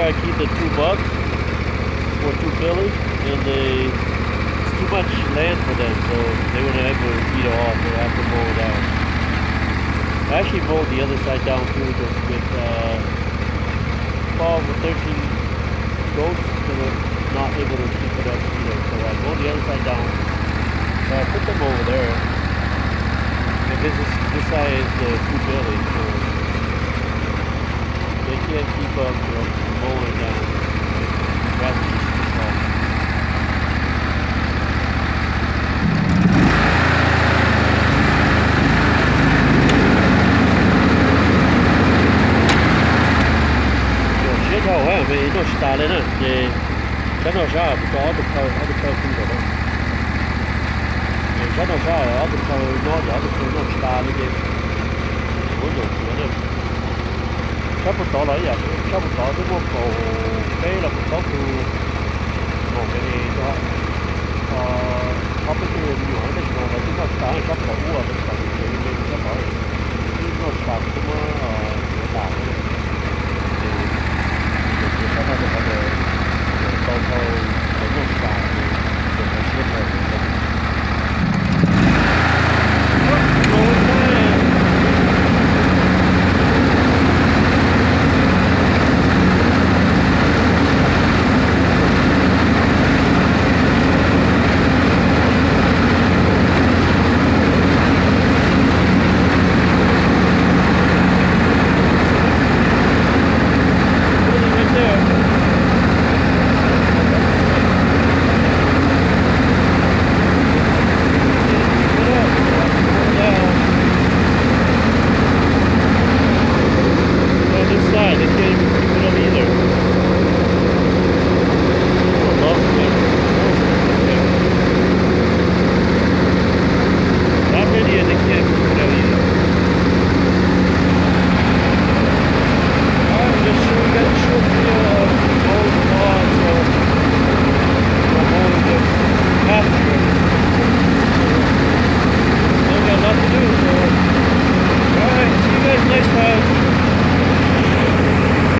I keep the two bucks for two fillies, and they, it's too much land for them, so they were not able to feed it all, so I have to mow it out. I actually mowed the other side down too, because with uh, twelve or thirteen goats, they were not able to keep it up either. So I mowed the other side down. So I put them over there. And this is, this side is the two fillies, so they can't keep up with mowing down. Grass is too tall. Siab dhau, noj tsis tas li na ces sab no sab, kuv tso ob tug phaw, ob tug phaw pw ntawm no. Sab no sab ob tug phaw nyob, ob tug phaw noj tsis tas li ces kuv nyuam qhuav na. Sab puag tod los ib yam, sab puag tod twb muaj kaum peb los kaum plaub tug maum me es, ob peb tug me nyuam, tab sis mas lawv twb noj tsis tas sab puag tod ub.